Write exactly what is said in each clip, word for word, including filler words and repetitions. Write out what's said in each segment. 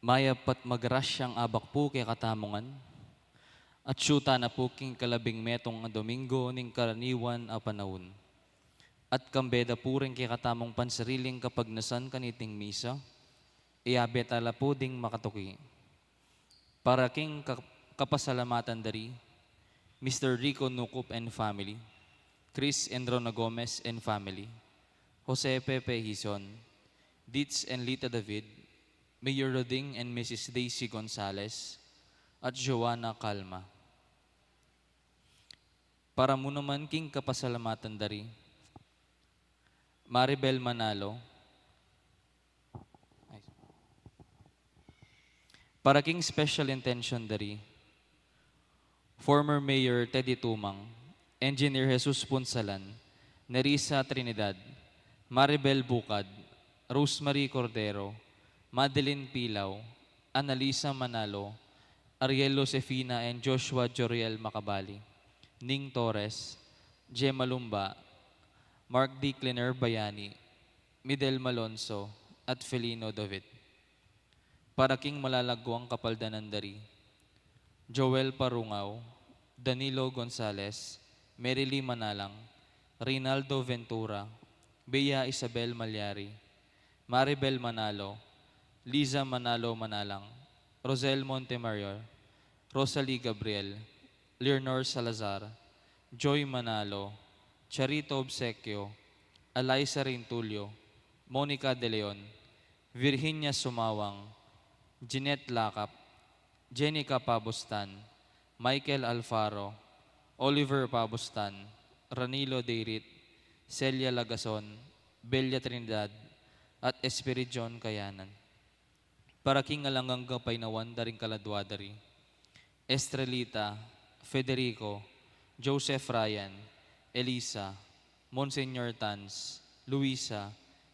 Mayap at magrasyang abak pu kekatamu ngan. Atsu tana pu king kalabing metung a Domingo ning karaniwan a panaun. At kambe da pu ring kekatamung pansariling kapagnasan kaniting misa, iyabe tala pu ding makatuki. Para king ka-, kapasalamatan dari, Mister Rico Nucup and family, Chris and Rona Gomez and family, Jose Pepe Hizon, Ditz and Lita David, Mayor Roding and Missus Daisy Gonzalez, at Joanna Calma. Para mu naman king kapasalamatan dari, Maribel Manalo. Para king special intention dari, former Mayor Teddy Tumang, Engineer Jesus Punsalan, Nerissa Trinidad, Maribel Bucad, Rosemary Cordero, Madeline Pilao, Annalisa Manalo, Ariel Josefina and Joshua Joriel Macabali, Ning Torres, Gemma Lumba, Mark D. Cleaner Bayani, Midel Malonzo, at Felino David. Para king malalaguang kapaldanan dari, Joel Parungao, Danilo Gonzales, Merily Manalang, Reynaldo Ventura, Bea Isabel Malyari, Maribel Manalo, Liza Manalo Manalang, Rosel Montemayor, Rosalie Gabriel, Leonor Salazar, Joy Manalo, Charito Obsequio, Alaisa Rintulio, Monica De Leon, Virginia Sumawang, Jeanette Lakap, Jenica Pabustan, Michael Alfaro, Oliver Pabustan, Ranilo Deirit, Celia Lagason, Belia Trinidad, at Espiridion Kayanan. Para king alang anggang painawan da ring kaladua da ri, Estrelita, Federico, Joseph Ryan, Elisa, Monsignor Tans, Luisa,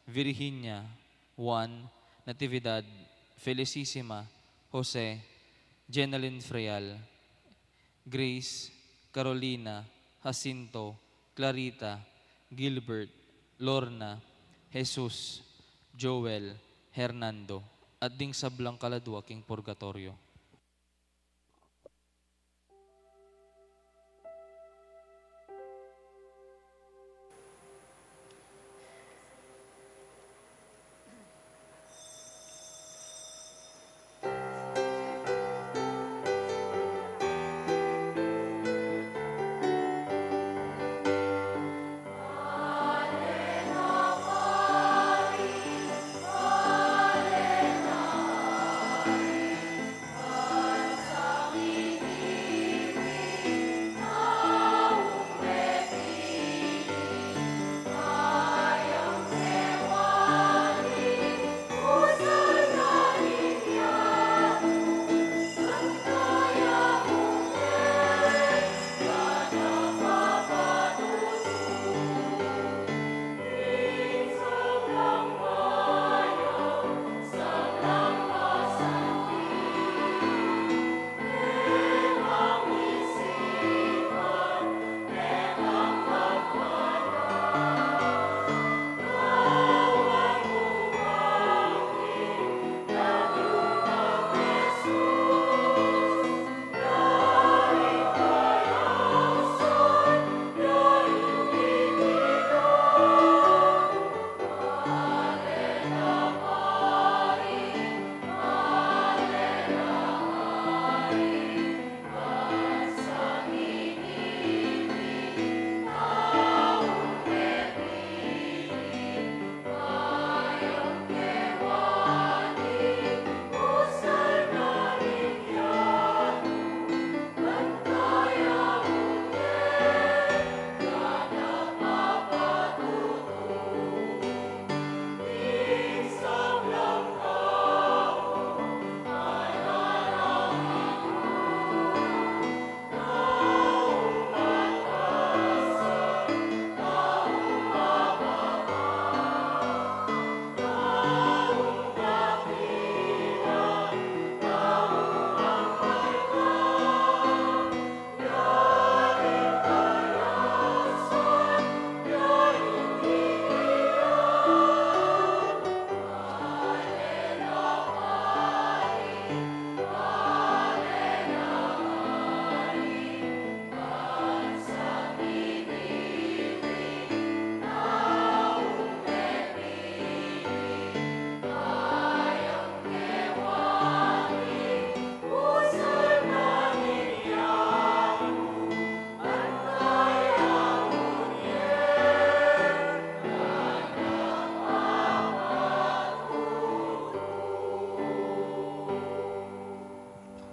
Virginia, Juan, Natividad, Felicissima, Jose, Jenalyn Freal, Grace, Carolina, Jacinto, Clarita, Gilbert, Lorna, Jesus, Joel, Hernando, at ding sablang kaladua king purgatoryo.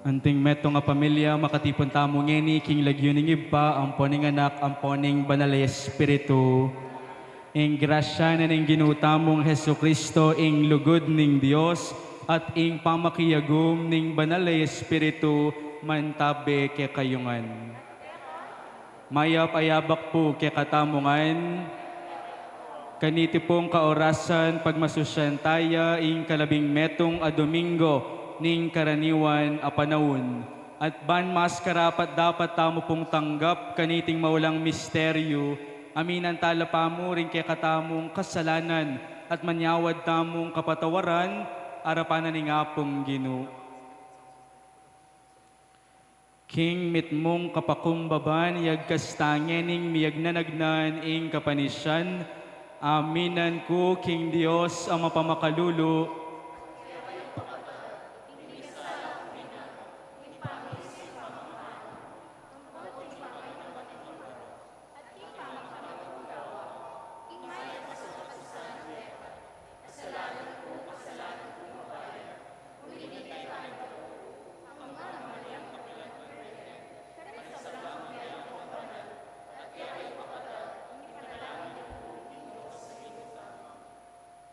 Anting metung a pamilya, makatipun tamu ngeni king lagyu ning Ibpa, ampo ning Anak, ampo ning Banal a Espiritu. Ing grasya na ning Ginu tamung Jesucristo, ing lugud ning Dios, at ing pamakiyagum ning Banal a Espiritu, mantabe kekayu ngan. Mayap a yabak pu kekatamu ngan. Kaniti pung kaorasan, pagmasusyan taya ing kalabing metung a Domingo ning karaniwan a panaun. At ban mas karapat-dapat tamu pung tanggap kaniting maulang misteryu, aminan tala pamu ring kekatamung kasalanan at manyawad tamung kapatawaran arapan na ning Apung Ginu. King mitmung kapakumbaban, yagkas ta ngening miyagnanagnan ing kapanisian, aminan ku king Dios a mapamakalulu.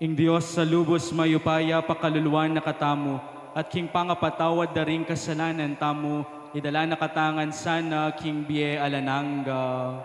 Ing Dios a lubus mayupaya pakaluluan na katamu, at king pangapatawad da ring kasalanan tamu, idala na kata ngan sana king bie alang angga.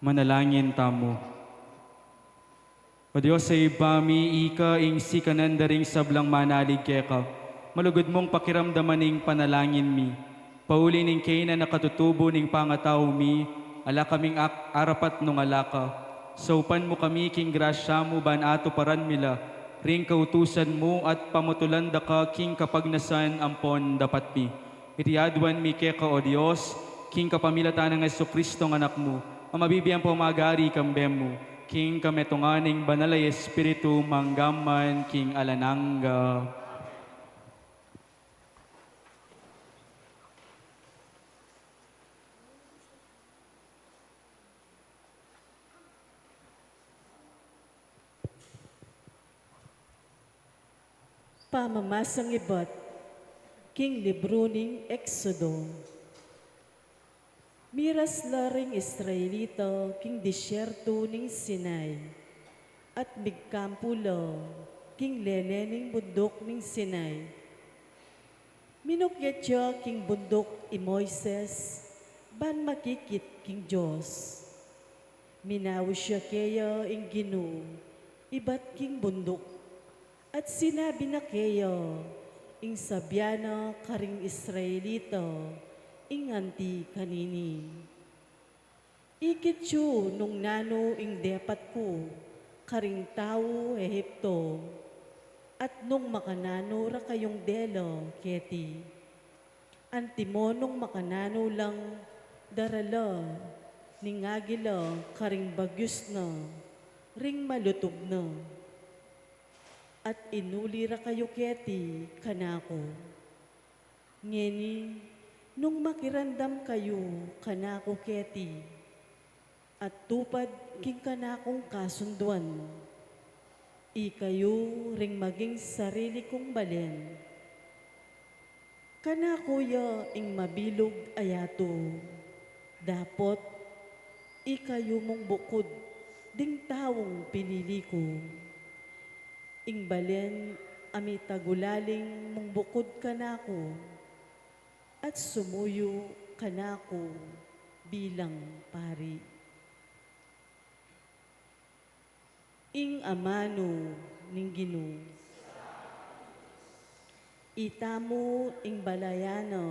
Manalangin tamu. O Dios a Ibpa mi, ika ing sikanan da ring sablang manalig keka. Malugud mung pakiramdaman ing panalangin mi. Pauli ning kainan a katutubo ning pangatau mi, ala kaming ak-, arapat nung ala ka. Saupan mu kami king grasya mu ban atuparan mi la ring kautusan mu at pamutulan da ka king kapagnasan ampon dapat mi. Iti aduan mi keka, O Dios, king kapamilatan nang Jesucristo a Anak mu, a mabibie ampon magari kambe mu, king kametungan ning Banal a Espiritu, mangga man king alang angga. Pamamasang ibat king libru ning Exodo. Miras la ring Israelita king disyerto ning Sinai, at migkampu la king lele ning bunduk ning Sinai. Minukyat ya king bunduk i Moises, ban makikit king Dios. Minaus ya keya ing Ginu ibat king bunduk, at sinabi na keya ing sabian na karing Israelita ing anti kanini, "Ikit yu nung nanu ing depat ku karing tau Egipto, at nung makananu ra kayung dela keti. Antimo nung makananu lang, dara la ning agila karing bagyus na ring malutub na, at inuli ra kayu keti kanaku. Ngeni, nung makiramdam kayu kanaku keti, at tupad king kanakung kasunduan, ikayu ring maging sarili kung balen. Kanaku ya ing mabilug a yatu, dapot ikayu mung bukud ding taung pinili ku. Ing balen a mitagulaling mung bukud kanaku, at sumuyu kanaku bilang pari." Ing amanu ning Ginu. Itamu ing balayan na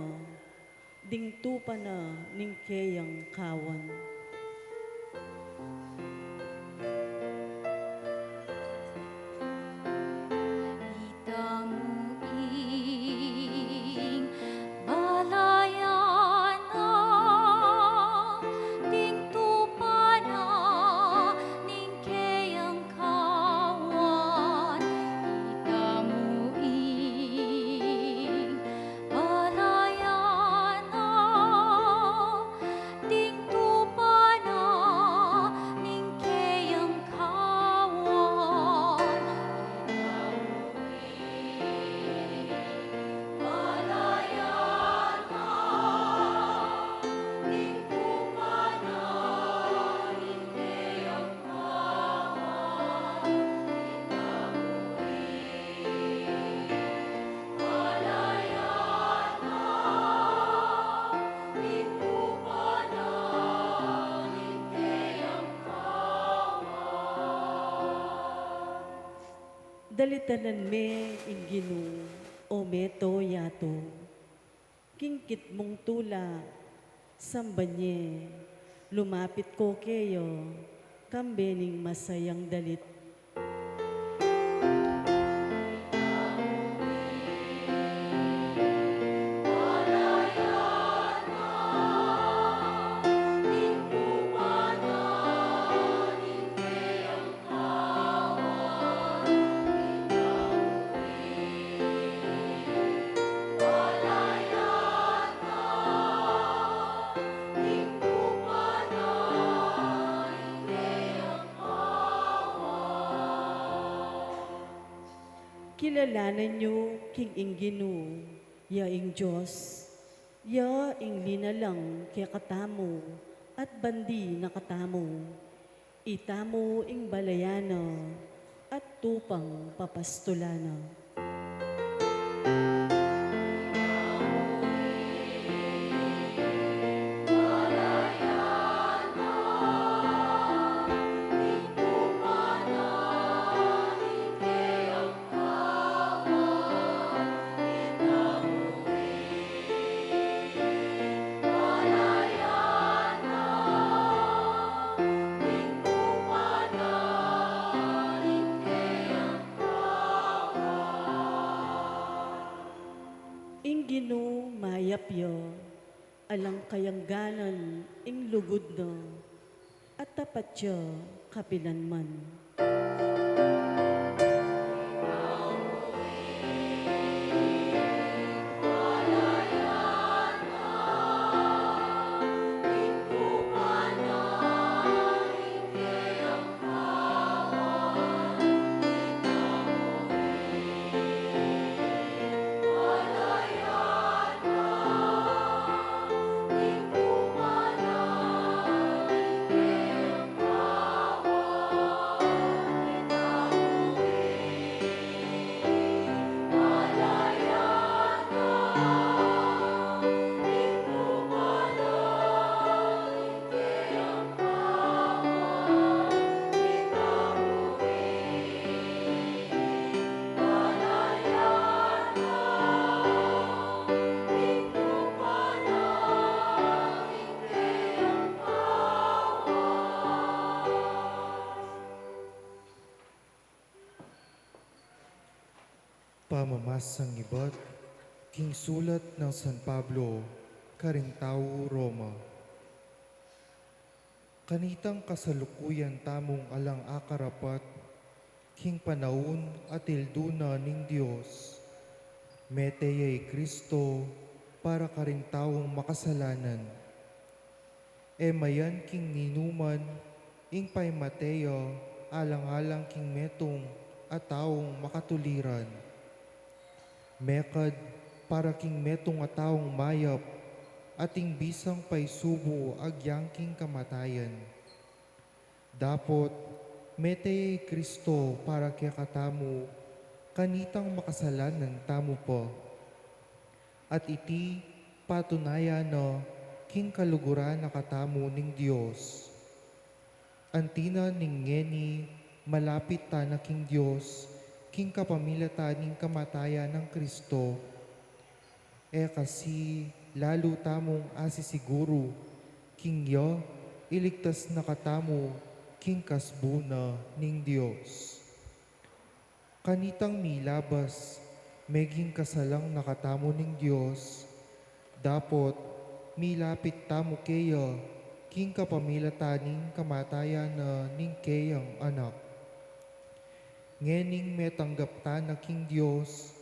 ding tupa na ning keyang kawan. Itamu ing balayan na ding tupa na ning keyang kawan. Itamu ing balayan na ding tupa na ning keyang kawan. Dalitanan me ing Ginu, o meto yatu. King kit mung tula, samban ye, lumapit ko keya, kambe ning masayang dalit. Kilalanan yu king ing Ginu, ya ing Dios, ya ing linalang kekatamu at bandi na katamu. Itamu ing balayan na at tupang papastulan na. alang kayangganan ing lugud na, at tapat ya kapilan man. Pamamasang ibat king sulat nang San Pablo karing tau Roma. Kanitang kasalukuyan tamung alang akarapat king panaun at ildu na ning Dios, mete ya i Kristo para karing taung makasalanan. E mayan king ninuman ing paimate ya alang-alang king metung a taung makatuliran. Mekad para king metung a taung mayap, ating bisang paisubu agyang king kamatayan. Dapot mete ya i Kristo para kekatamu, kanitang makasalanan tamu pa. At iti patunayan na king kaluguran na katamu ning Dios. Anti na ning ngeni malapit tana king Dios king kapamilatan ning kamatayan nang Kristo. E kasi lalu tamung asisiguru king ya iligtas na katamu king kasbu na ning Dios. Kanitang milabas, meging kasalang na katamu ning Dios, dapot milapit tamu keya king kapamilatan ning kamatayan na ning keyang Anak. Ngening metanggap tana king Dios,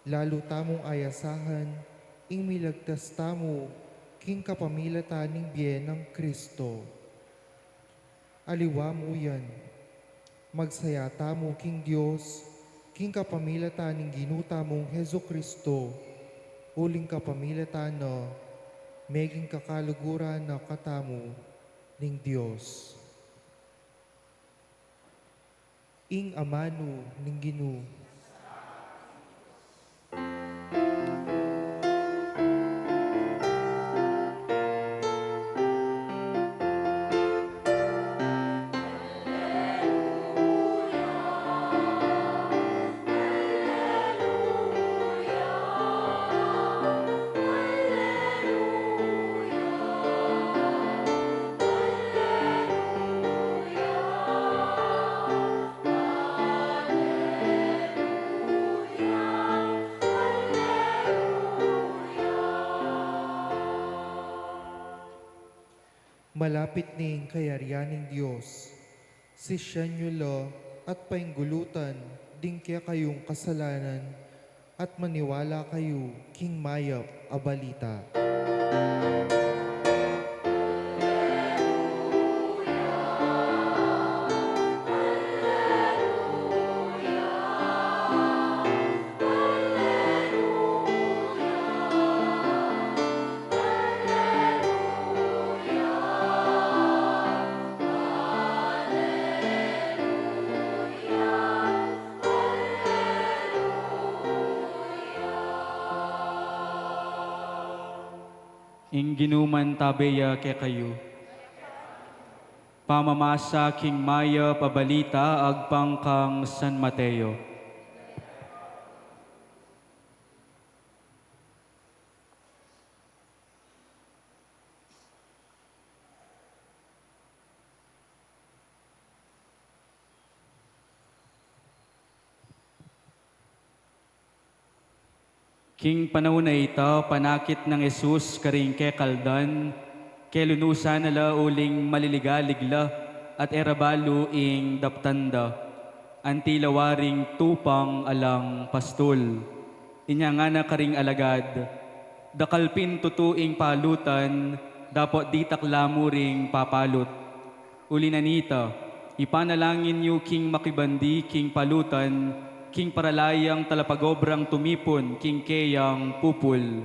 lalu tamung ayasahan ing miligtas tamu king kapamilatan ning bie nang Kristo. Aliwa mu yan, magsaya tamu king Dios king kapamilatan ning Ginu tamung Jesu-Kristo, uling kapamilatan na meging kakaluguran na katamu ning Dios. Ing amanu ning Ginu. Malapit ning kayarian ning Dios, sisian yu la at painggulutan ding kekayung kasalanan, at maniwala kayu king mayap a balita. Ing Ginu mantabe ya kekayu. Pamamasa king mayap a balita agpang kang San Mateo. King panaun a ita, panakit nang Jesus karing kekaldan, kelunusan na la uling maliligalig la, at e ra balu ing daptan da. Anti la waring tupang alang pastul. Inya ngana karing alagad, "Dakal pin tutu ing palutan, dapot ditak la mu ring papalut. Uli na nita, ipanalangin yu king makibandi king palutan, king para la yang talapagobrang tumipun king keyang pupul."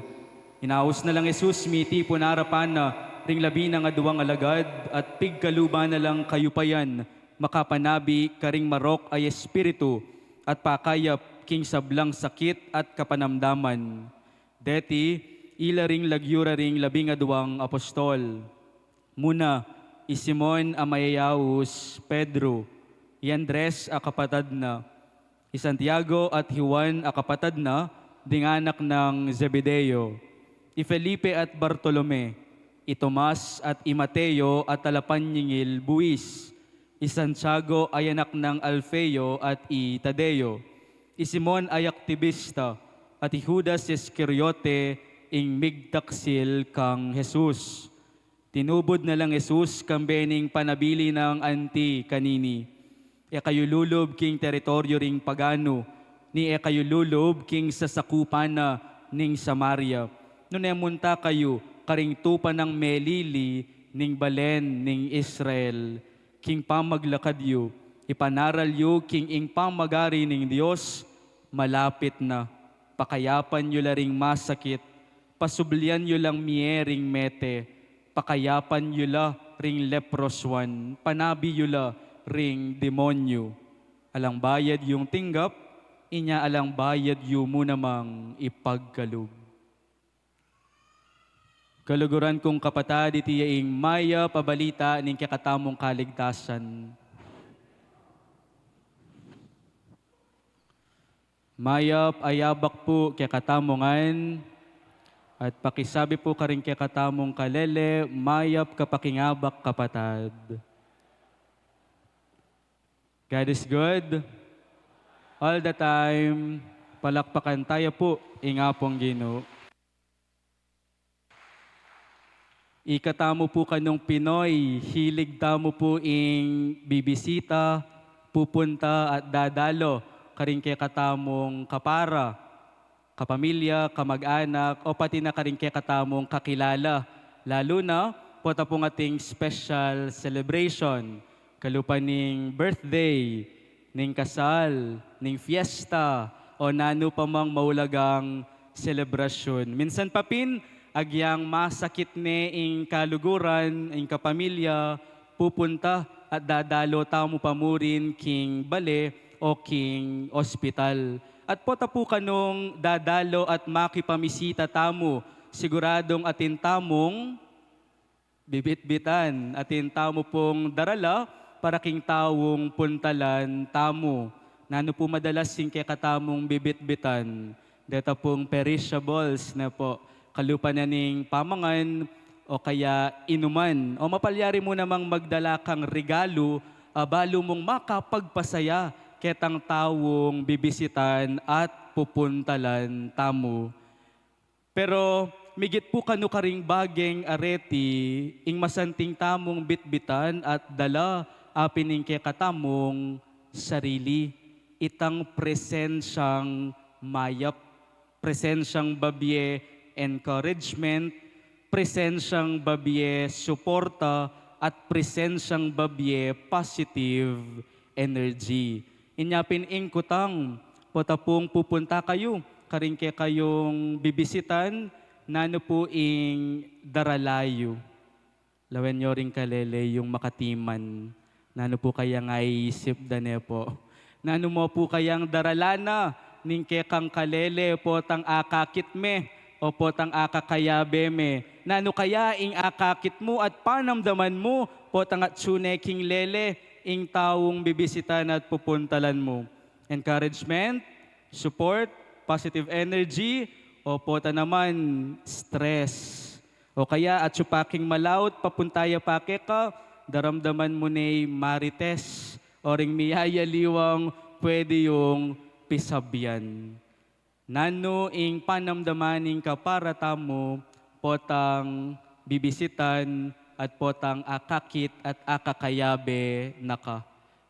Inaus na lang Jesus, mitipun arapan na ring labi nang aduang alagad, at pigkaluban na lang kayupayan makapanabi karing marok a espiritu, at pakayap king sablang sakit at kapanamdaman. Deti, ila ring lagyu ra ring labing aduang apostol. Muna, i Simon a mayayaus Pedro, i Andres a kapatad na, i Santiago at Juan a kapatad na, ding anak nang Zebedeo, i Felipe at Bartolome, i Tomas at i Mateo a talapanyingil buis, i Santiago a anak nang Alfeo at i Tadeo, i Simon a aktibista, at i Judas Iscariote, ing migtaksil kang Jesus. Tinubud na lang Jesus kambe ning panabilin nang anti kanini, "E kayu lulub king teritoryu ring paganu, ni e kayu lulub king sasakupan na ning Samaria. Nune munta kayu karing tupa nang melili ning balen ning Israel. King pamaglakad yu, ipanaral yu king ing pamagari ning Dios malapit na. Pakayapan yu la ring masakit, pasublian yu lang mie ring mete, pakayapan yu la ring leproswan, panabi yu la ring demonyu. Alang bayad yung tinggap, inya alang bayad yu mu namang ipagkalub." Kaluguran kung kapatad, iti ya ing mayap a balita ning kekatamung kaligtasan. Mayap a yabak pu kekatamu ngan, at pakisabi pu karing kekatamung kalele, "Mayap ka pakingabak, kapatad." God is good. All the time. Palakpakan taya pu ing Apung Ginu. Ikatamu pu kanung Pinoy, hilig tamu pu ing bibisita, pupunta at dadalo karing kekatamung kapara, kapamilya, kamag-anak, o pati na karing kekatamung kakilala. Lalu na, pota pung ating special celebration, kalupa ning birthday, ning kasal, ning fiesta, o nanu pa mang maulagang selebrasyun. Minsan pa pin, agyang masakit ne ing kaluguran, ing kapamilya, pupunta at dadalo tamu pa mu rin king bale o king ospital. At pota pu kanung dadalo at makipamisita tamu, siguradung atin tamung bibitbitan, atin tamu pung darala para king taung puntalan tamu. Nanu pu madalas ing kekatamung bibitbitan? Deta pung perishables, ne pu, kalupa na ning pamangan o kaya inuman. O mapalyari mu namang magdala kang regalu, a, balu mung makapagpasaya ketang taung bibisitan at pupuntalan tamu. Pero migit pu kanu karing bageng areti, ing masanting tamung bitbitan at dala, apin ing kekatamung sarili, itang presensyang mayap, presensyang babie encouragement, presensyang babie suporta, at presensyang babie positive energy. Inya pin ing kutang, pota pung pupunta kayu karing kekayung bibisitan, nanu pu ing darala yu? Lawen yu ring kalele yung makatiman. Nanu pu kayang aisip da, ne pu? Nanu mu pu kayang darala na ning kekang kalele, potang akakit me o potang akakayabe me? Nanu kaya ing akakit mu at panamdaman mu, potang atsu ne king lele ing taung bibisitan at pupuntalan mu? Encouragement, support, positive energy, o pota naman stress? O kaya atsu pa king malaut, papunta ya pa keka, daramdaman mu ne marites o ring miyayaliwang pwede yung pisabyan. Nanu ing panamdaman ning kapara tamu, potang bibisitan at potang akakit at akakayabe na ka.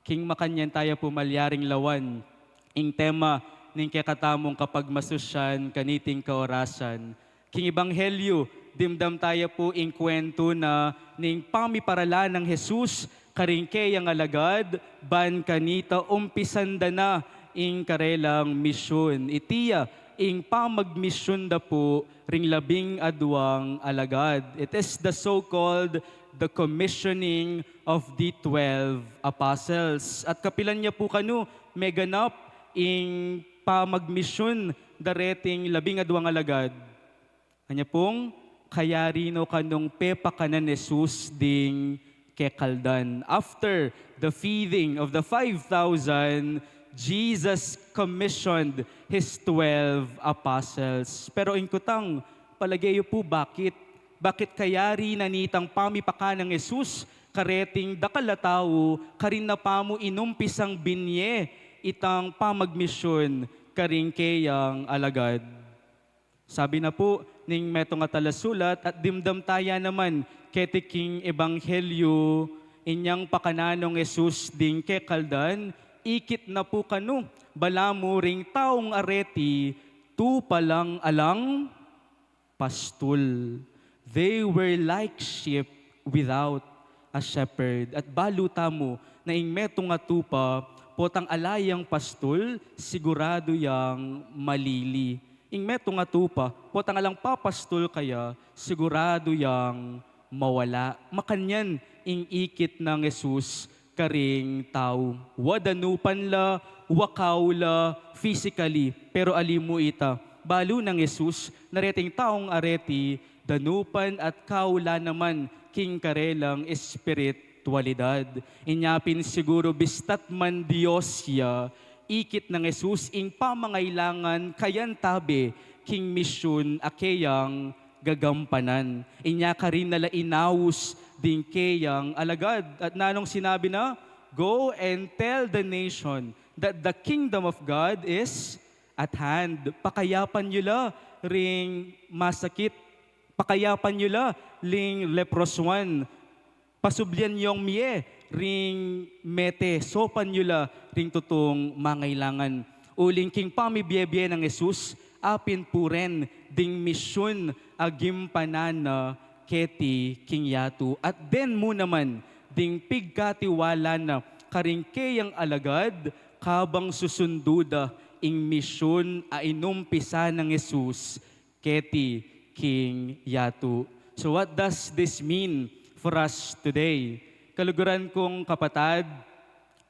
King makanyan taya pu malyaring lawan ing tema ning kekatamung kapagmasusyan kaniting kaorasan. King Ebanghelyu, dimdam taya pu ing kwentu na ning pamiparalan nang Jesus karing keyang alagad, ban kanita umpisan da na ing karelang misyun. Iti ya ing pamagmisyun da pu ring labing adwang alagad. It is the so-called the commissioning of the twelve apostles. At kapilan ya pu kanu meganap ing pamagmisyun da reting labing adwang alagad? Anya pung, kayari no kanung pepakanan Jesus ding kekaldan. After the feeding of the five thousand, Jesus commissioned his twelve apostles. Pero ing kutang, palage yu pu bakit? Bakit kayari na nitang pamipakanang Jesus kareting dakal a tau, karin na pamu inumpisang binye itang pamagmisyun karing keyang alagad? Sabi na pu ning metung a talasulat, at dimdam taya naman keti king Ebanghelyu, inyang pakanan nong Jesus ding kekaldan, ikit na pu kanu balamu ring taung areti, tupa lang alang pastul. They were like sheep without a shepherd. At balu tamu na ing metung a tupa, potang ala yang pastul, siguradu yang malili. Ing metung a tupa, potang alang papastul kaya, siguradu yang mawala. Makanyan ing ikit nang Jesus karing tau. Wa danupan la, wa kau la physically, pero ali mu ita, balu nang Jesus na reting taung areti, danupan at kau la naman king karelang espiritualidad. Inya pin siguru bista't man Dios ya, ikit nang Jesus ing pamangailangan kayan tabe king misyun a keyang gagampanan. Inya karin na la inaus ding keyang alagad. At nanung sinabi na, "Go and tell the nation that the kingdom of God is at hand." Pakayapan yu la ring masakit. Pakayapan yu la ring leproswan. Pasublian yong mie ring mete, sopan yu la ring tutung mangailangan. Uling king pamibiebie nang Jesus, apin pu ren ding misyun a gimpanan na keti king yatu. At den mu naman ding pigkatiwala na karing keyang alagad, kabang susundu da ing misyun a inumpisa nang Jesus keti king yatu. So what does this mean for us today? Kaluguran kung kapatad,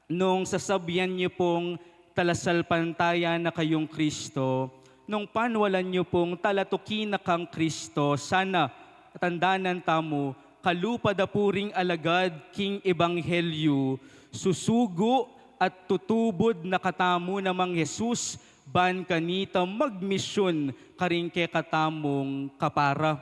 nung sasabian yu pung talasalpantaya na kayung Kristo, nung panwalan yu pung talatuki na kang Kristo, sana tandanan tamu, kalupa da pu ring alagad king ebanghelyu, susugu at tutubud na katamu namang Jesus, ban kanita magmisyun karing kekatamung kapara.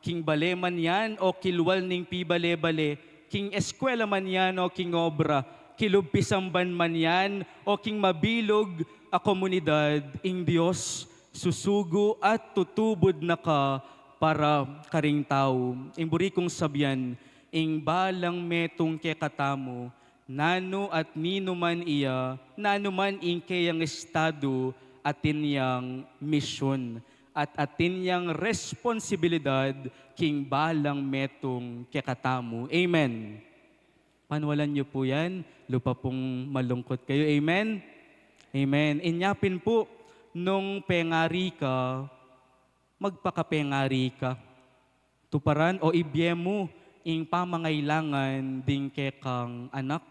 King bale man yan o kilwal ning pibale-bale, king eskwela man yan o king obra, kilub pisamban man yan o king mabilug a komunidad, ing Dios susugu at tutubud na ka para karing tau. Ing buri kung sabian, ing balang metung kekatamu, nanu at ninu man iya, nanu man ing keyang estadu, atin yang misyun, at atin yang responsibilidad king balang metung kekatamu. Amen. Panwalan yu pu yan, lupa pung malungkut kayu. Amen? Amen. Inya pin pu, nung pengari ka, magpakapengari ka. Tuparan o ibie mu ing pamangailangan ding kekang anak.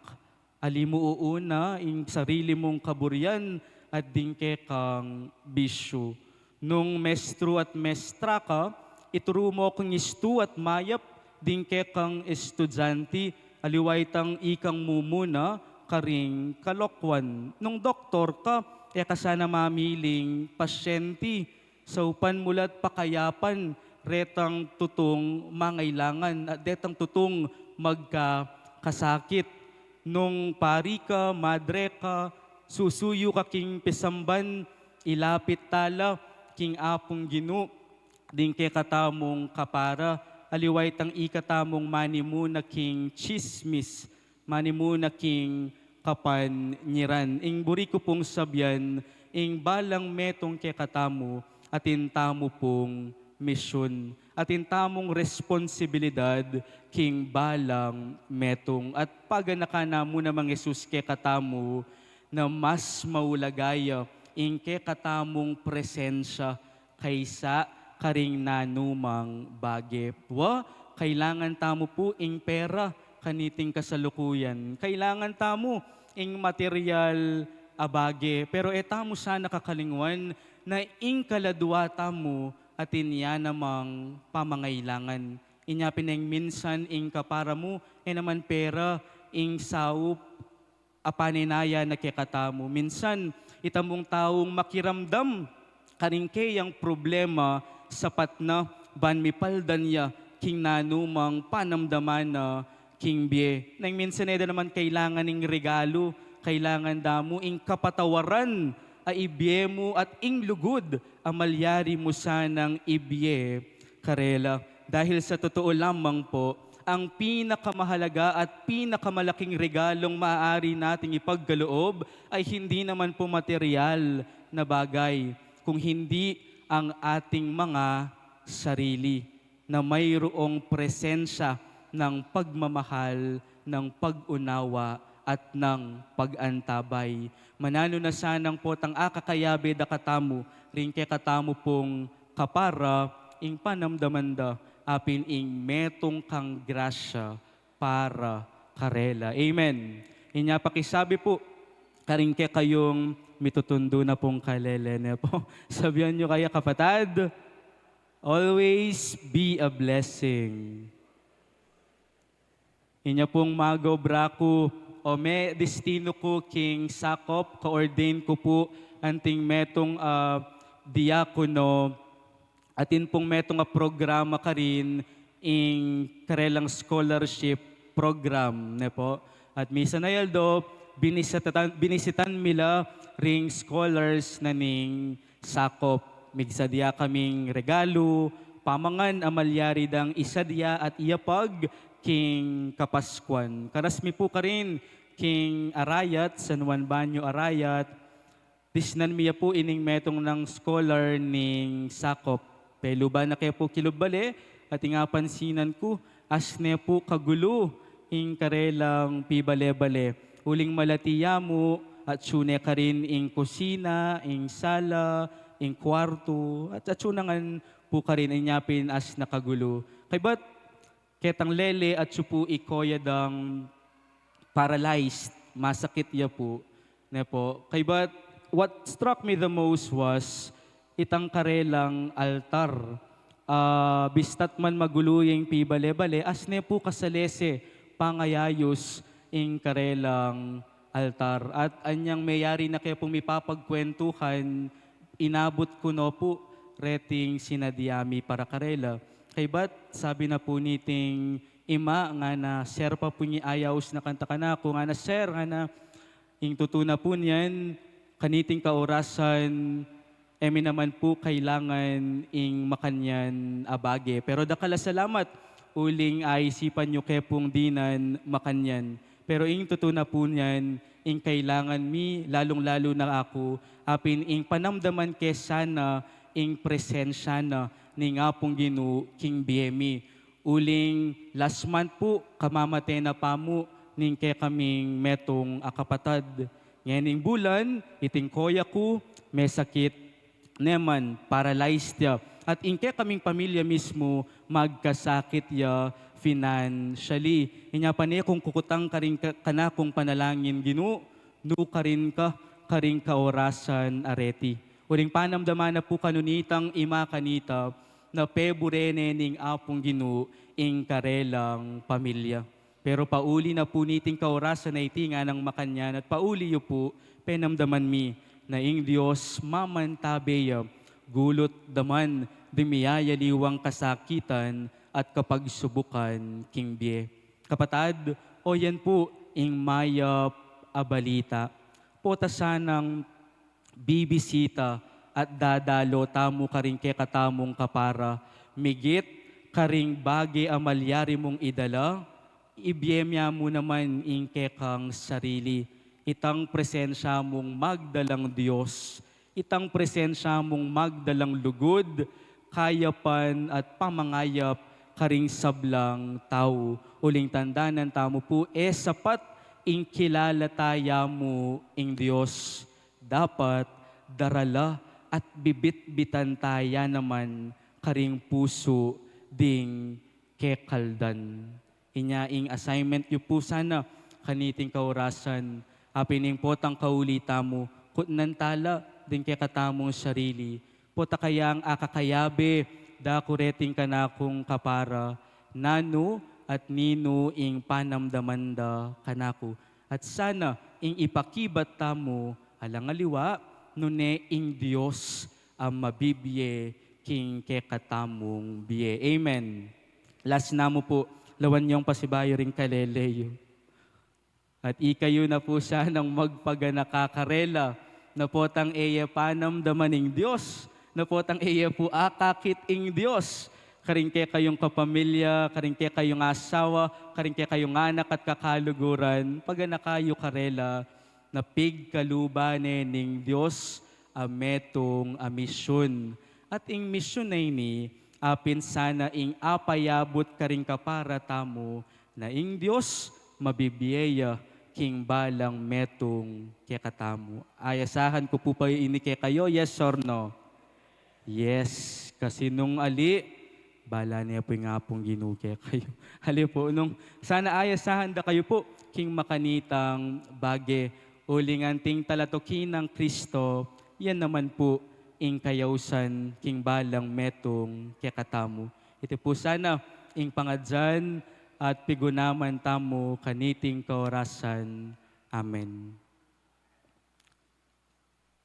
Ali mu uuna ing sarili mung kaburian at ding kekang bisyu. Nung mestru at mestra ka, ituru mu kung istu at mayap ding kekang estudyante, aliwa itang ikang mumuna karing kalokuan. Nung doktor ka, e ka sana mamiling pasyente, saupan mu la't pakayapan retang tutung mangailangan at detang tutung magkakasakit. Nung pari ka, madre ka, susuyu ka king pisamban, ilapit tala king Apung Ginu ding kekatamung kapara, aliwa itang ikatamung manimuna king tsismis, manimuna king kapanyiran. Ing buri ku pung sabian, ing balang metung kekatamu, atin tamu pung misyun. Atin tamung responsibilidad king balang metung. At paganakan na mu namang Jesus kekatamu, na mas maulaga ya ing kekatamung presensya kaysa karing nanumang bage. Wa, kailangan tamu pu ing pera kaniting kasalukuyan. Kailangan tamu ing material a bage. Pero e tamu sana kakalingwan na ing kaladua tamu atin ya namang pamangailangan. Inya pin ing minsan ing kapara mu, e naman pera, ing saup, a paninaya na kekatamu. Minsan, ita mung taung makiramdam karing keyang problema, sapat na ban mipaldan ya king nanumang panamdaman na king bie. Nang minsan e da naman kailangan ing regalu, kailangan da mu ing kapatawaran a ibie mu at ing lugud a malyari mu sanang ibie karela. Dahil sa totoo lamang po, ang pinakamahalaga at pinakamalaking regalong maaari nating ipagkaloob ay hindi naman po material na bagay, kung hindi ang ating mga sarili na mayroong presensya ng pagmamahal, ng pag-unawa, at ng pag-antabay. Mananu na sanang potang akakayabe da katamu, ring kekatamu pung kapara, ing panamdaman da, apin ing metung kang grasya para karela. Amen. Inya pakisabi pu karing kekayung mitutundu na pung kalele ne pu. Sabian yu kaya, kapatad, always be a blessing. Inya pung magobra ku, o me destinu ku king sakop, ka-ordain ku pu anting metung a diakono, atin pung metung a programa karin, ing karelang scholarship program, ne po. At misan a aldo, binisitan, binisitan mi la ring scholars na ning sakop. Migsadya kaming regalu, pamangan a malyari dang isadya at iyapag king Kapaskuan. Karas mi pu karin king Arayat, San Juan Baño Arayat, disnan mi ya pu ining metung nang scholar ning sakop. Peluban na ke pu kilub bale, at ing apansinan ku, asne pu kagulu ing karelang pibale-bale. Uling malati ya mu, atsu ne karin ing kusina, ing sala, ing kuartu, at atsu na ngan pu karin, inya pin asne kagulu. Kaybat, ketang lele atsu pu i koya dang paralyzed, masakit ya pu, ne po. Kaybat, what struck me the most was itang karelang altar. Ah, bistat man magulu ya ing pibale-bale, asne pu kasalese pangayayus ing karelang altar. At anyang meyari na ke pung mipapagkwentuhan, inabut ku no pu reting sinadya mi para karela. Kaybat, sabi na pu niting ima, ngana, "Sir, pa pu nyi ayaus na kanta kanaku?" Ngana, "Sir," ngana, "ing tutu na pu niyan, kaniting kaorasan, e mi naman pu kailangan ing makanyan a bage. Pero dakal a salamat, uling aisipan yu ke pung dinan makanyan. Pero ing tutu na pu niyan, ing kailangan mi, lalung-lalu na aku, apin ing panamdaman ke sana ing presensya na ning Apung Ginu king bie mi." Uling last month pu, kamamate na pamu ning kekaming metung a kapatad. Ngening bulan, iting koya ku, mesakit ne man, paralyzed ya. At ing kekaming pamilya mismu, magkasakit ya financially. Inya pane kung kukutang karing ka-, kanakung panalangin, Ginu, nukarin ka karing kaorasan a reti. Uling panamdaman na pu kanu nitang ima kanita, na pebure ne ning Apung Ginu ing karelang pamilya. Pero pauli na pu niting kaorasan a iti, nganang makanyan, at pauli yu pu, penamdaman mi na ing Dios mamantabe ya, gulut da man ding miyayaliwang kasakitan at kapagsubukan king bie. Kapatad, o yan pu ing mayap a balita. Pota sanang bibisita at dadalo tamu karing kekatamung kapara, migit karing bage a malyari mung idala, ibie mya mu naman ing kekang sarili, itang presensya mung magdalang Dios, itang presensya mung magdalang lugud, kayapan at pamangayap karing sablang tau. Uling tandanan tamu pu, e sapat ing kilala ta ya mu ing Dios, dapat darala at bibitbitan ta ya naman karing pusu ding kekaldan. Inya ing assignment yu pu sana kaniting kaurasan, apin ing potang kauli tamu, kutnan ta la ding kekatamung sarili, pota kayang akakayabe da ku reting kanakung kapara, nanu at ninu ing panamdaman da kanaku. At sana ing ipakibat tamu alang aliwa, nune ing Dios a mabibie king kekatamung bie. Amen. Last namu pu, lawan yung pasibayu ring kalele yu. At ikayu na pu sanang magpaganaka karela, na potang e ye panamdaman ing Dios, na potang e ye pu akakit ing Dios, karing kekayung kapamilya, karing kekayung asawa, karing kekayung anak at kakaluguran, paganaka yu karela, na pigkaluban ne ning Dios a metung a misyun. At ing misyun a ini, apin sana ing apayabut karing kapara tamu, na ing Dios mabibie ya king balang metung kekatamu. Ayasahan ku pu ba ini kekayu, yes or no? Yes, kasi nung ali, bala ne pu ing Apung Ginu kekayu. Ali pu, nung sana ayasahan da kayu pu king makanitang bage, uling anting talatuki nang Kristo, yan naman pu ing kayausan king balang metung kekatamu. Iti pu sana ing pangadyan at pigunaman tamu kaniting kaorasan. Amen.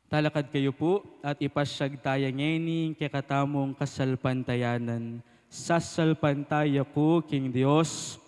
Talakad kayu pu at ipasyag taya ngeni ing kekatamung kasalpantayanan. Sasalpantaya ku king Dios.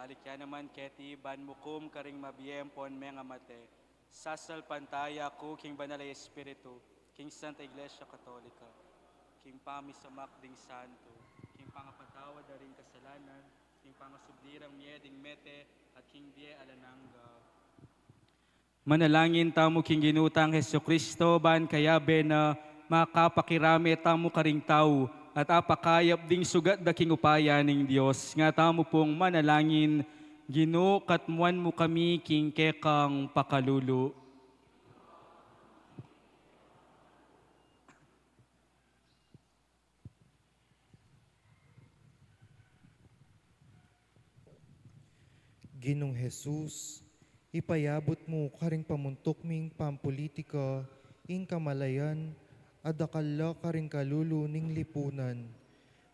Balik ya naman keti ban mukum karing mabie ampon mengamate. Sasalpantaya ku king Banal a Espiritu, king Santa Iglesia Katolika, king pamisamak ding santo, king pangapatawad da ring kasalanan, king pangasubli rang mie ding mete, at king bie alang angga. Manalangin tamu king Ginu tang Jesucristo, ban kayabe na makapakirame tamu karing tau, at apakayap ding sugat da king upaya ning Dios. Nga tamu pung manalangin, Ginu, katmuan mu kami king kekang pakalulu. Ginung Jesus, ipayabut mu karing pamuntuk ming pampulitika ing kamalayan a dakal la karing kalulu ning lipunan,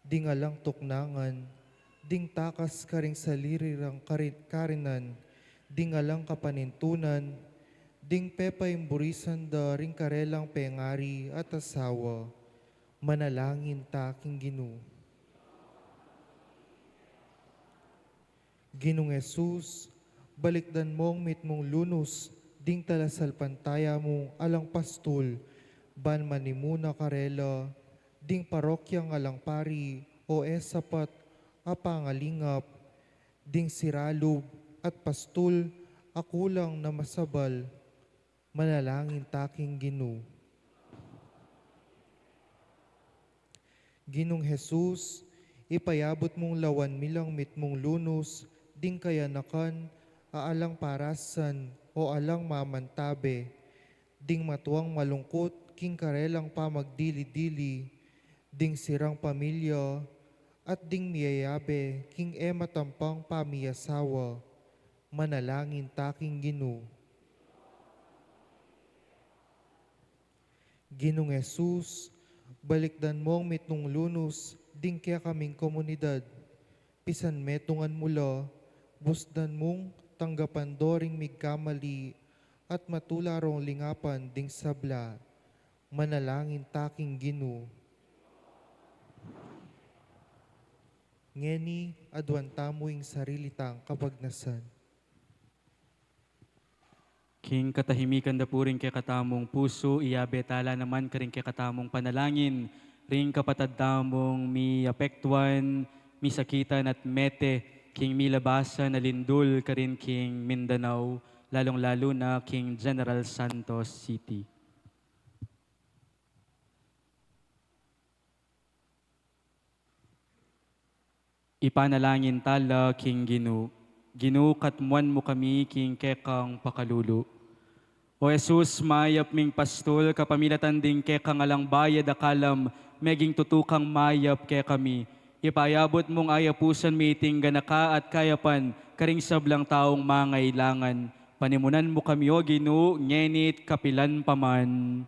ding alang tuknangan, ding takas karing saliri rang kari-, karinan, ding alang kapanintunan, ding pepaimburisan da ring karelang pengari at asawa. Manalangin ta king Ginu. Ginung Jesus, balikdan mung mitmung lunus ding talasalpantaya mung alang pastul, ban manimuna karela ding parokyang alang pari o e sapat a pangalingap, ding sira lub at pastul a kulang na masabal. Manalangin ta king Ginu. Ginung Jesus, ipayabut mung lawan mi lang mitmung lunus ding kayanakan a alang parasan o alang mamantabe, ding matuang malungkut king karelang pamagdili-dili, ding sirang pamilya, at ding miyayabe king e matampang pamiyasawa. Manalangin ta king Ginu. Ginung Jesus, Balikdan mung mitmung lunus ding kekaming komunidad. Pisan metungan mu la, busdan mung tanggapan do ring migkamali at matula rong lingapan ding sabla. Manalangin ta king Ginu. Ngeni, aduan tamu ing sarili tang kapagnasan. King katahimikan da pu ring kekatamung pusu, iyabe tala naman karing kekatamung panalangin ring kapatad tamung miapektuan, misakitan at mete king milabasan a lindul karin king Mindanao, lalung-lalu na king General Santos City. Ipanalangin tala king Ginu. Ginu, katmuan mu kami king kekang pakalulu. O Jesus, mayap ming pastul, kapamilatan ding kekang alang bayad a kalam, meging tutu kang mayap kekami. Ipayabut mung ayapusan mi iting ganaka at kayapan karing sablang taung mangailangan. Panimunan mu kami, O Ginu, ngeni't kapilan pa man.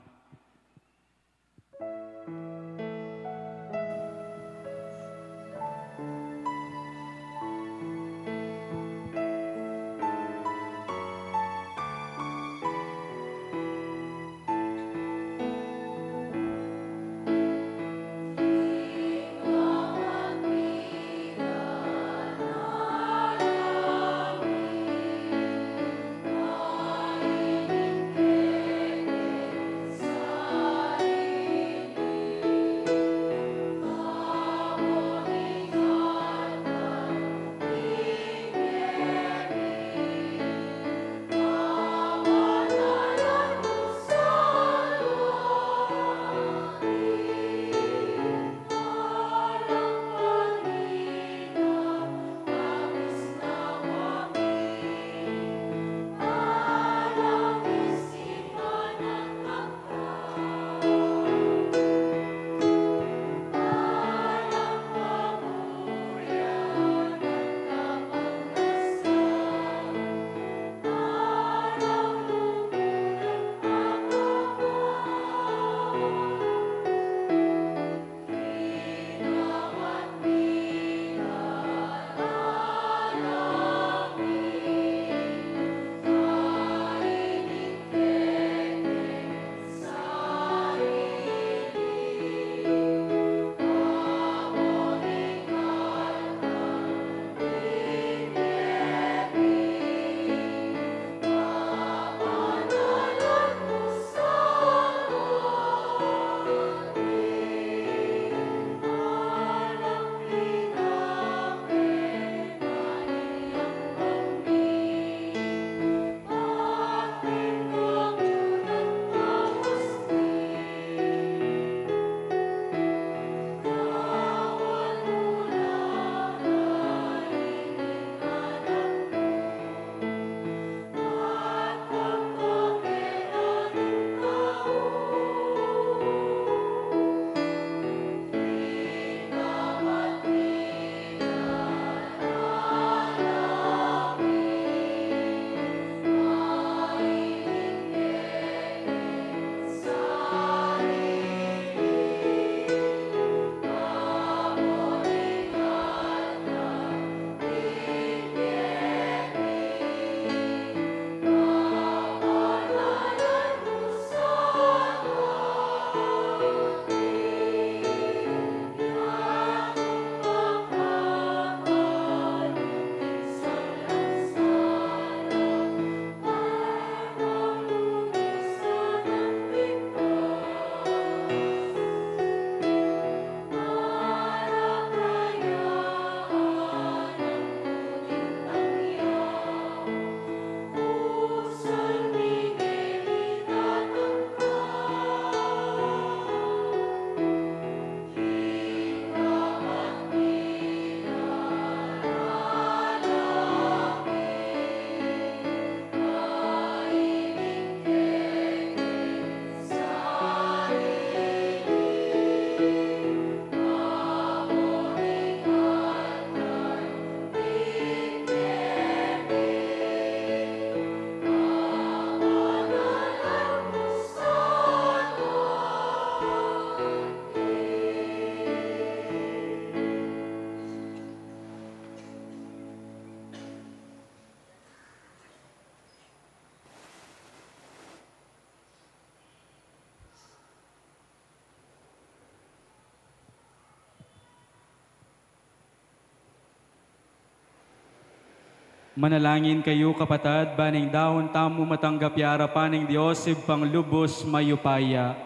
Manalangin kayu, kapatad, ban ing daun tamu matanggap ya arapan ning Dios Ibpang lubus mayupaya.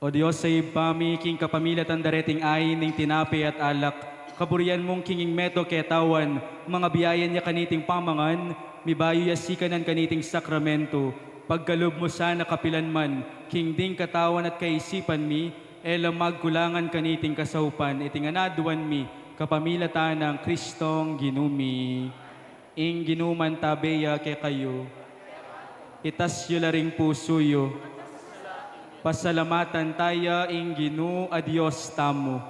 O Dios a Ibpa mi, king kapamilatan da reting ain ning tinape at alak, kaburian mung king ing meto ketawan, mangabiayan ya kaniting pamangan, mibayu ya sikanan kaniting sakramentu, pagkalub mu sana kapilan man, king ding katawan at kaisipan mi, e la magkulangan kaniting kasaupan, iti ngan aduan mi, kapamilatan nang Kristong Ginu mi. Ing Ginu mantabe ya kekayu. Itas yu la ring pusu yu. Pasalamatan taya ing Ginu a Dios tamu.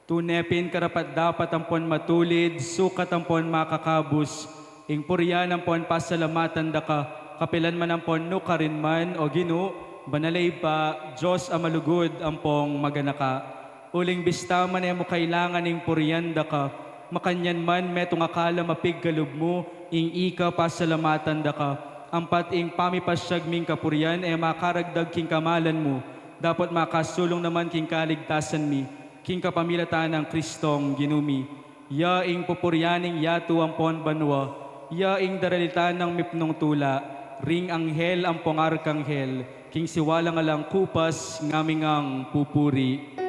Tune pin karapat-dapat ampon matulid, sukat ampon makakabus, ing purian ampon pasalamatan da ka, kapilan man ampon nukarin man, o Ginu, banal a Ibpa, Dios a malugud ampong maganaka. Uling bista man e mu kailangan ing purian da ka, makanyan man metung a kala mapigkalub mu, ing ika pasalamatan da ka, ampat ing pamipasyag ming kapurian e makaragdag king kamalan mu, dapot makasulung naman king kaligtasan mi, king kapamilatan nang Kristong Ginu mi. Ya ing pupurian ning yatu ampon banua, ya ing daralitan nang mipnung tula, ring anghel ampong arkanghel, king siwalang alang kupas, ngami ngang pupuri.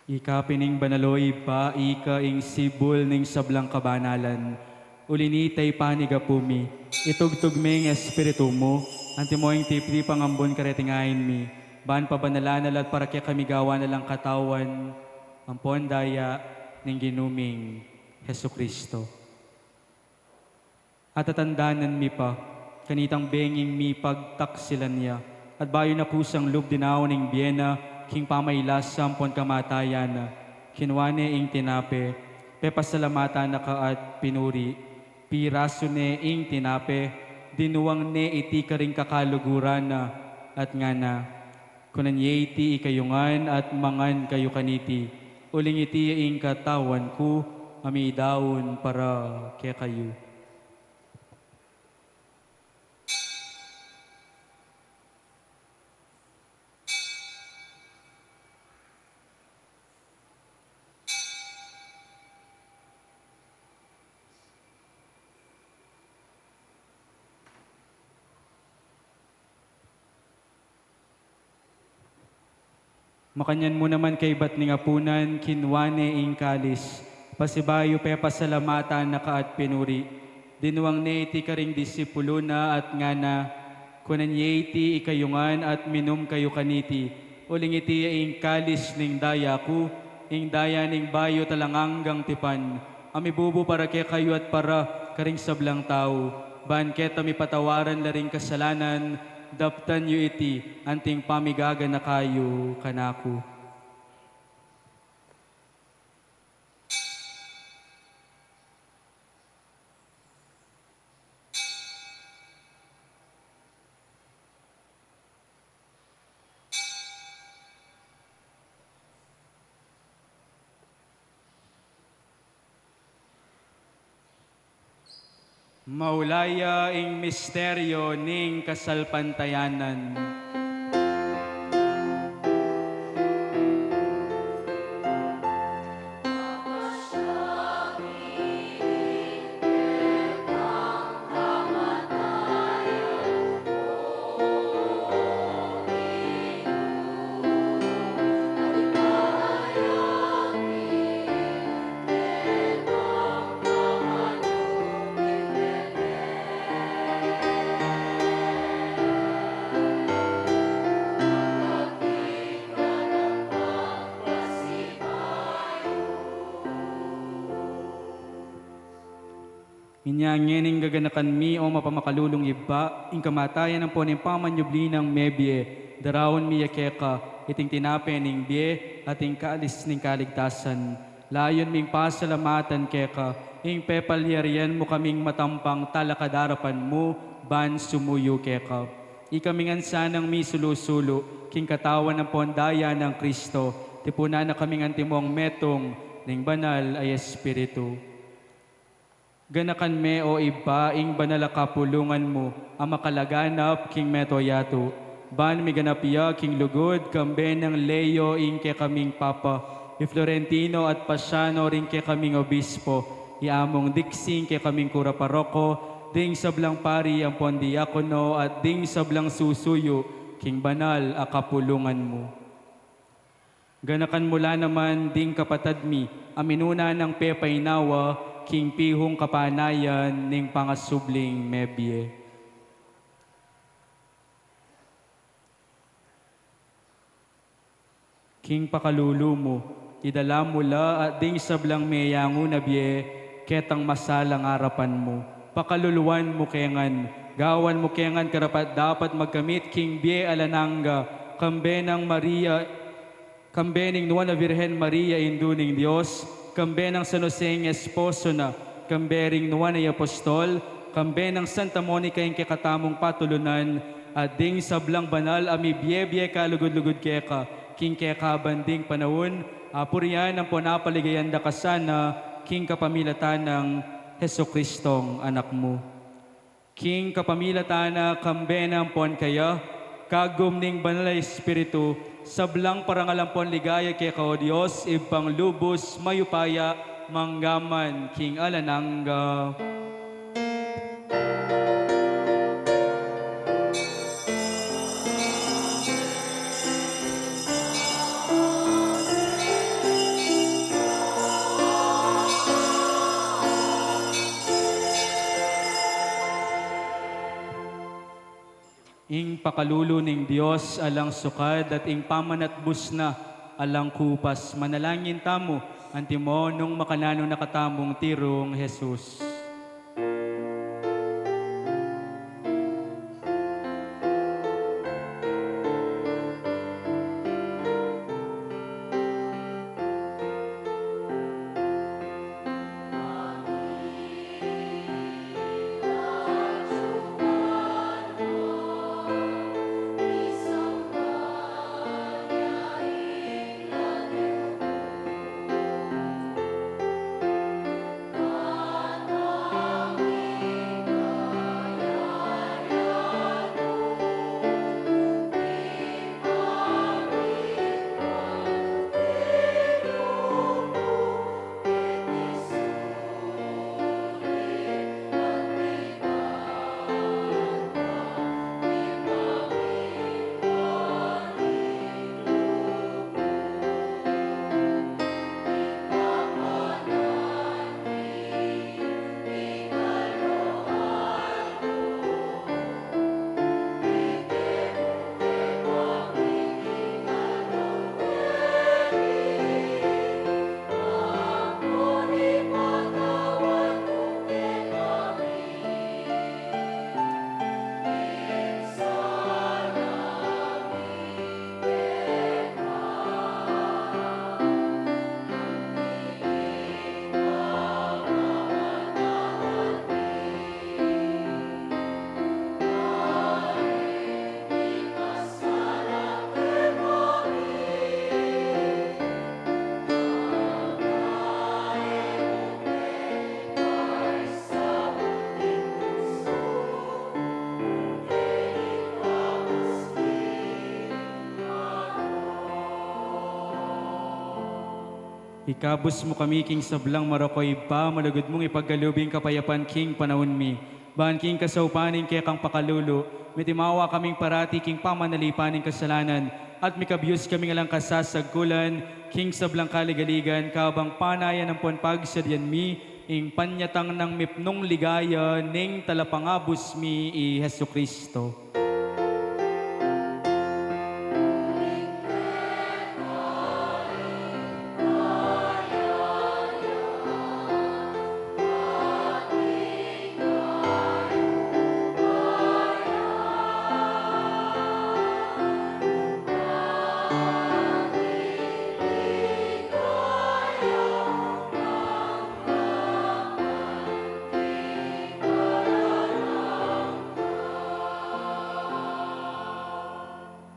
Ika pin ing banal, o Ibpa, ika ing sibul ning sablang kabanalan. Uli na nita, ipanyawad mi, itubud me ing Espiritu mu, antimo ing tiptipang ambun kareting ain mi, ban pabanalan na la at para kekami gawan na lang katawan ampon daya ning Ginu ming Jesucristo. At tatandanan mi pa, kanitang benging mipagtaksilan ya, at bayu na kusang lub dinaun ing bie na, king pamailasa ampon kamatayan na, kinua ne ing tinape, pepasalamatan na ka at pinuri, pirasu ne ing tinape, dinuang ne iti karing kakaluguran na, at ngana, kunan ye iti ikayu ngan at mangan kayu kaniti, uling iti ya ing katawan ku, a midaun para kekayu. Makanyan mu naman kaibat ning apunan, kinua ne ing kalis, pasibayu pepasalamatan na ka at pinuri, dinuang ne iti karing disipulus na at ngana, kunan ye iti ikayu ngan at minum kayu kaniti, uling iti ya ing kalis ning daya ku, ing daya ning bayu at alang anggang tipan, a mibubu para kekayu at para karing sablang tau, ban keta mipatawaran la ring kasalanan, daptan yu iti anting pamigaganaka yu kanaku. Maulayi ing misteryu ning kasalpantayanan. Nya ngening gaganakan mi, o mapamakalulung Ibpa, ing kamatayan ampon ing pamanyubli nang mebie, daraun mi ya keka iting tinape ning bie at ing kalis ning kaligtasan. Layun ming pasalamatan keka ing pepalyarian mu kaming matampang talakad arapan mu ban sumuyu keka. Ikami ngan sanang misulu-sulu king katawan ampon daya nang Kristo, tipunan na kaming antimong metung ning Banal a Espiritu. Ganakan me, o Ibpa, ing banal a kapulungan mu a makalaganap king meto yatu, ban miganap ya king lugud, kambe nang Leo ing kekaming Papa, i Florentino at Pasiano ring kekaming Obispo, i Among Dixie ing kekaming Kura Paroko, ding sablang pari ampon diakono, at ding sablang susuyu king banal a kapulungan mu. Ganakan mu la naman ding kapatad mi a minuna nang pepainawa king pihung kapanayan ning pangasubling mebie. King pakalulu mu, idala mu la at ding sablang meyangu na bie ketang masalang arapan mu. Pakaluluan mu ke ngan, gawan mu ke ngan karapat-dapat magkamit king bie alang angga, kambe nang Maria, kambe ning Nuan a Virgen Maria, Indu ning Dios, kambe nang San Jose ing esposo na, kambe ring Nuan a Apostol, kambe nang Santa Monica ing kekatamung patulunan, at ding sablang banal a mibie-bie kalugud-lugud keka, king kekaban ding panaun, apurian ampon apaligayan da ka sana, king kapamilatan nang Jesucristong Anak mu. King kapamilatan na, kambe na ampon kaya, kagum ning Banal a Espiritu, sablang parangal ampon ligaya keka, o Dios, Ibpang lubus mayupaya, mangga man king alang angga. Ing pakalulu ning Dios alang sukad at ing pamanatbus na alang kupas. Manalangin tamu, antimo nung makananu na katamung tirung Jesus. Ikabus mu kami king sablang marok, o Ibpa, malugud mung ipagkalub ing kapayapan king panaun mi. Ban king kasaupan ning kekang pakalulu, mitimawa kaming parati king pamanalipan ning kasalanan, at mikabyus kaming alang kasasagkulan, king sablang kaligaligan, kabang panayan ampon pagsadyan mi, ing panyatang nang mipnung ligaya ning talapangabus mi i Jesucristo.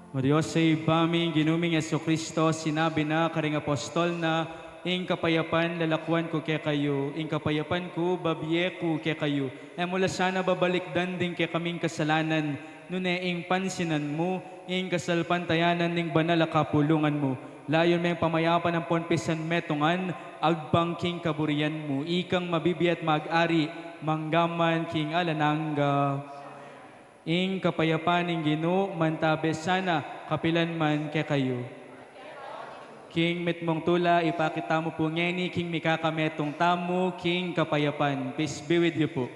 O Dios, sa Ibpa mi, Ginu ming Jesucristo, sinabi na karing apostol na, "Ing kapayapan lalakuan ku kekayu, ing kapayapan ku babie ku kekayu." E mu la sana babalikdan ding kekaming kasalanan, nune ing pansinan mu ing kasalpantayanan ning banal a kapulungan mu. Layun meng pamayapan ampon pisanmetungan agpang king kaburian mu, ikang mabibie at mag-ari manggaman king alang angga. Ing kapayapan ning Ginu mantabe sana kapilan man kekayu. King mitmung tula, ipakit tamu pu ngeni king mikakametung tamu king kapayapan. Peace be with you pu.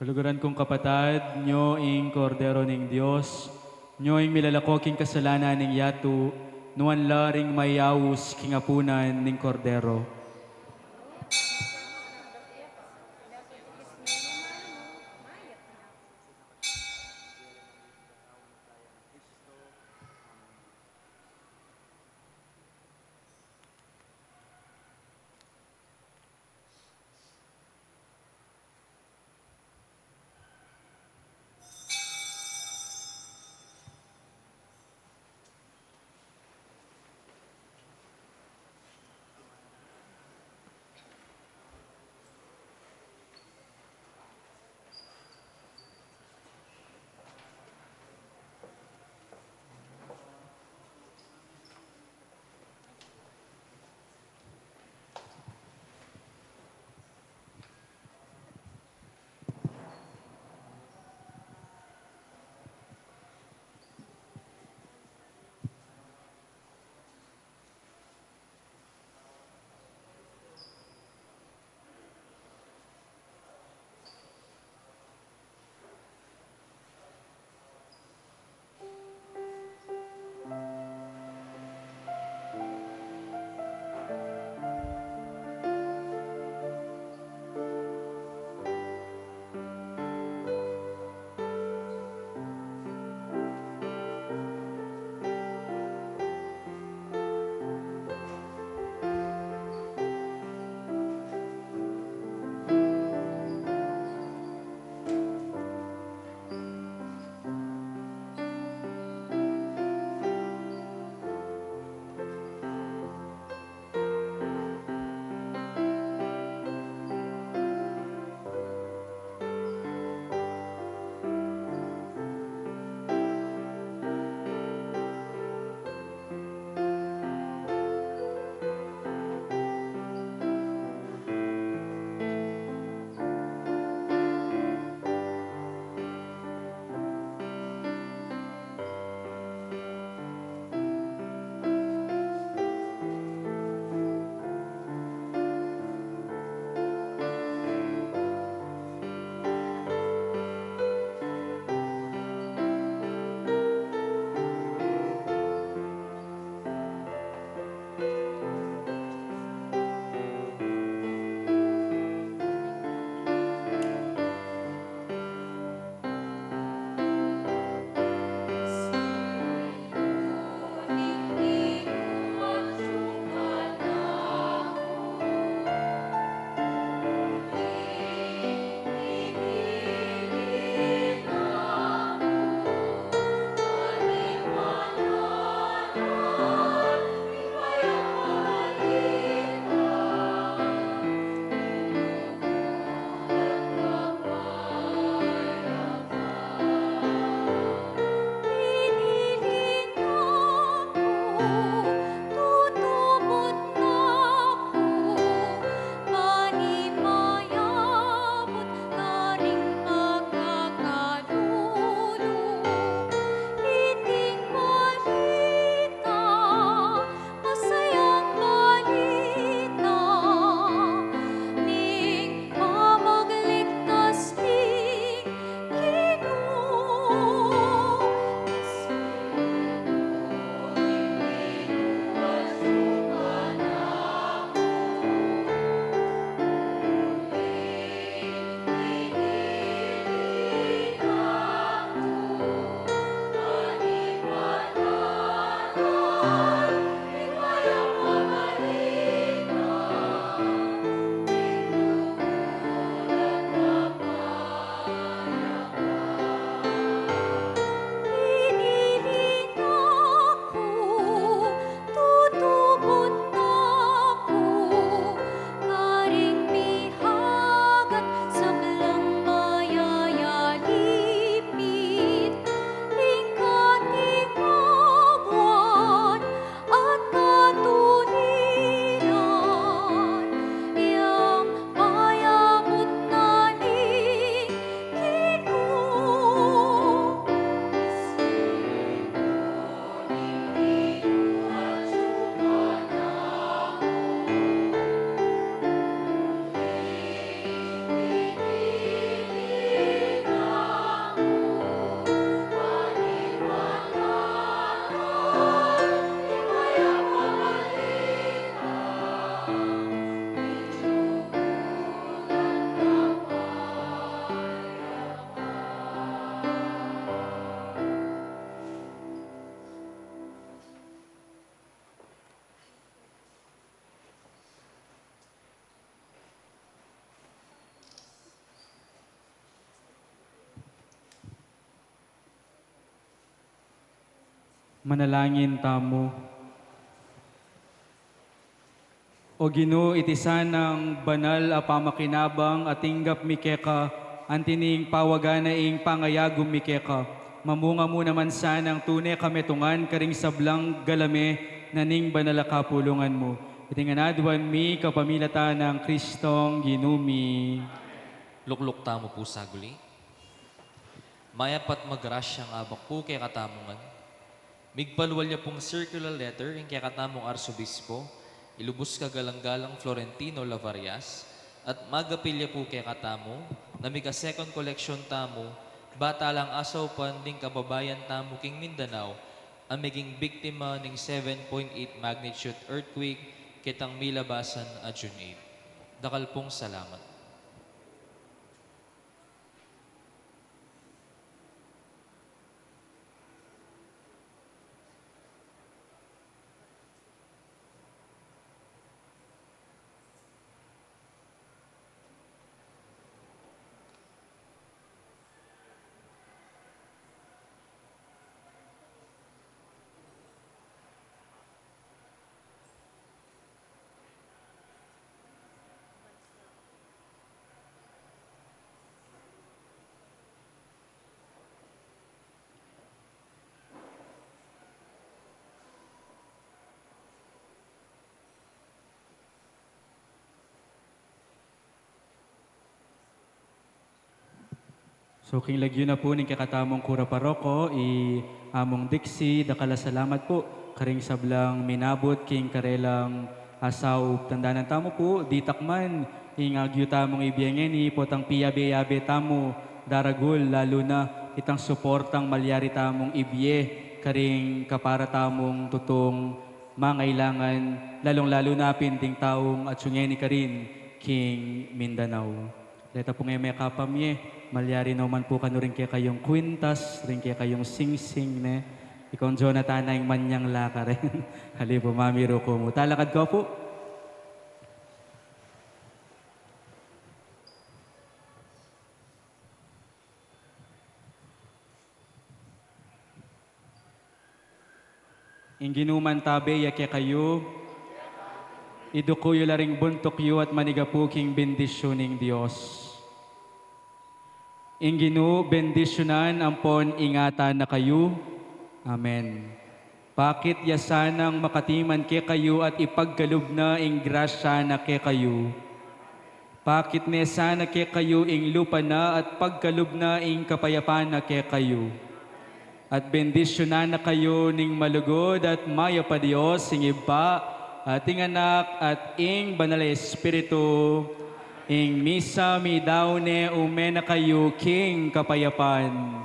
Kaluguran kung kapatad, nyo ing Kordero ning Dios, nyo ing milalako king kasalanan ning yatu, nuan la ring mayaus king apunan ning Kordero. Manalangin tamu. O Ginu, iti sanang banal a pamakinabang a tinggap mi keka, anti ning pawagan na ing pangayagum mi keka, mamunga mu naman sanang tune kametungan karing sablang galame na ning banal a kapulungan mu. Iti ngan aduan mi kapamilatan nang Kristong Ginu mi. Lukluk tamu pu saguli. Mayap at magrasyang abak pu kekatamu ngan. Migpalual ya pung circular letter ing kekatamung Arsobispo, ilubus kagalang-galang Florentino Lavarias, at magapil ya pu kekatamu na mika-second collection tamu, batalang asaupan ding kababayan tamu king Mindanao a meging biktima ning seven point eight magnitude earthquake ketang milabasan a June eight. Dakal pung salamat. So, king lagyu na pu ning kekatamung kura paroko, i Among Dixie, dakal a salamat pu karing sablang minabut king karelang asaup. Tandanan tamu pu, ditak man ing agyu tamung ibie ngeni, potang piyabe-yabe tamu daragul, lalu na itang suportang malyari tamung ibie karing kapara tamung tutung mangailangan, lalung-lalu na pin ding taung atsu ngeni karin king Mindanao. Reta pung e me kapamye, malyari no man pu kanu ring kekayung kwintas, ring kekayung singsing, ne? Ikong Jonathan a ing manyang laka rin. Ali pu, mamiru ku mu. Talakad ko pu. Ing Ginu mantabe ya kekayu, iduku yu la ring buntuk yu at manigapu king bendisyun ning Dios. Ing Ginu bendisyunan ampon ingatan na kayu. Amen. Pakit ya sanang makatiman kekayu at ipagkalub na ing grasya na kekayu. Pakit ne sana kekayu ing lupa na at pagkalub na ing kapayapan na kekayu. At bendisyunan na kayu ning malugud at mayap a Dios, ing Ibpa, at ing Anak, at ing Banal a Espiritu. Ing misa midaun ne, ume na kayu king kapayapan.